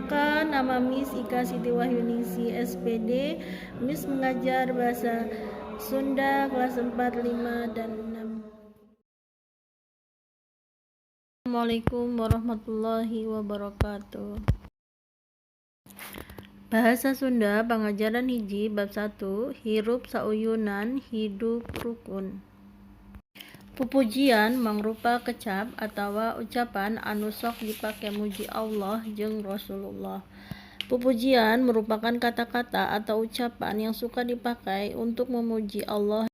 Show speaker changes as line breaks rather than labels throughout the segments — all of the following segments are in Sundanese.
Perkenalkan, nama Miss Ika Siti Wahyuningsih SPD. Miss mengajar bahasa Sunda kelas 4, 5, dan 6. Assalamualaikum warahmatullahi wabarakatuh. Bahasa Sunda Pangajaran hiji bab 1 hirup sauyunan hidup rukun. Pupujian mangrupa kecap atawa ucapan anu sok dipake muji Allah jeung Rasulullah. Pupujian merupakan kata-kata atau ucapan yang suka dipakai untuk memuji Allah.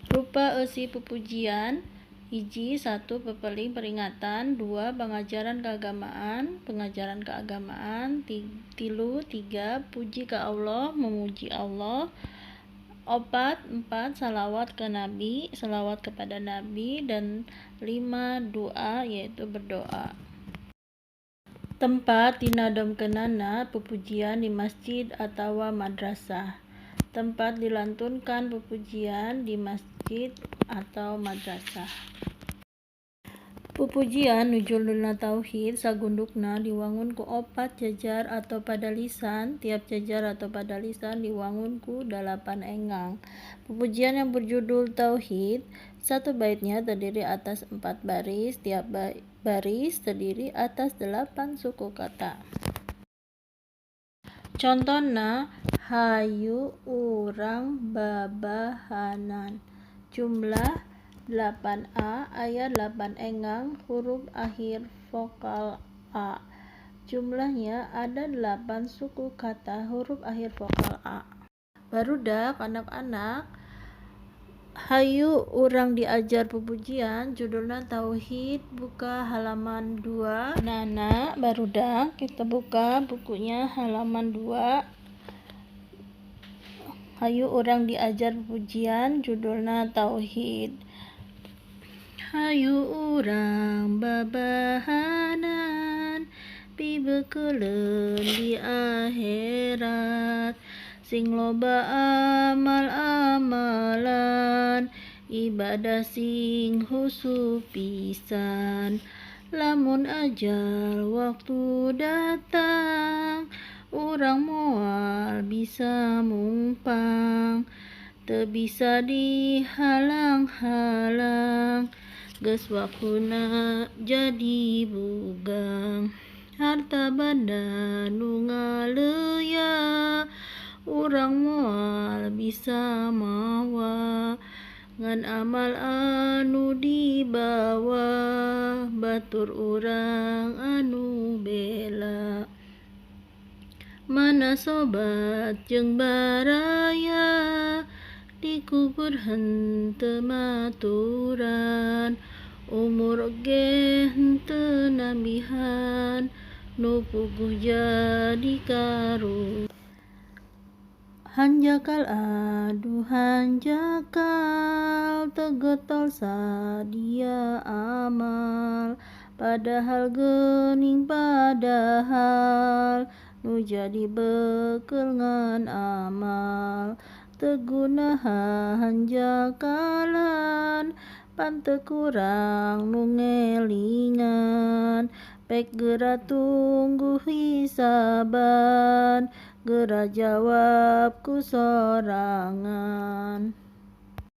Rupa eusi pupujian: hiji 1 pepeling peringatan, 2 pangajaran keagamaan, pengajaran keagamaan, tilu 3 puji ka Allah, memuji Allah, opat 4 salawat ke Nabi, salawat kepada Nabi, dan 5 doa, yaitu berdoa. Tempat dinadomkeunana pupujian di masjid atawa madrasah. Tempat dilantunkan pupujian di masjid atau madrasah. Pupujian nu judulna Tauhid sagundukna diwangun ku opat jajar atau padalisan, tiap jajar atau padalisan diwangun ku 8 engang. Pupujian yang berjudul Tauhid, satu baitnya terdiri atas 4 baris, tiap baris terdiri atas 8 suku kata. Contona, hayu urang babahanan. Jumlah 8A aya 8 engang huruf akhir vokal A. Jumlahnya ada 8 suku kata huruf akhir vokal A. Barudak anak-anak, hayu urang diajar pupujian judulna Tauhid, buka halaman 2. Nana barudak, kita buka bukunya halaman 2. Hayu urang diajar pupujian judulna Tauhid. Hayu urang babahanan pibeukeuleuh di akhirat, sing loba amal-amalan, ibadah sing husu pisan. Lamun ajal waktu datang, urang moal bisa mungpang, teu bisa dihalang-halang, geus waktuna jadi bugang. Harta banda nu ngaleuya, urang moal bisa mawa, ngan amal anu dibawa, batur urang anu bela. Mana sobat jeung baraya, dikubur henteu maturan, umur ge henteu nambihan, nu puguh jadi karu. Hanjakal aduh hanjakal, teu getol sadia amal, padahal geuning padahal, nu jadi beukeul ngan amal. Teu guna hanjakalan, pan teu kurang nu ngelingan, pek geura tunggu hisaban, geura jawab ku sorangan.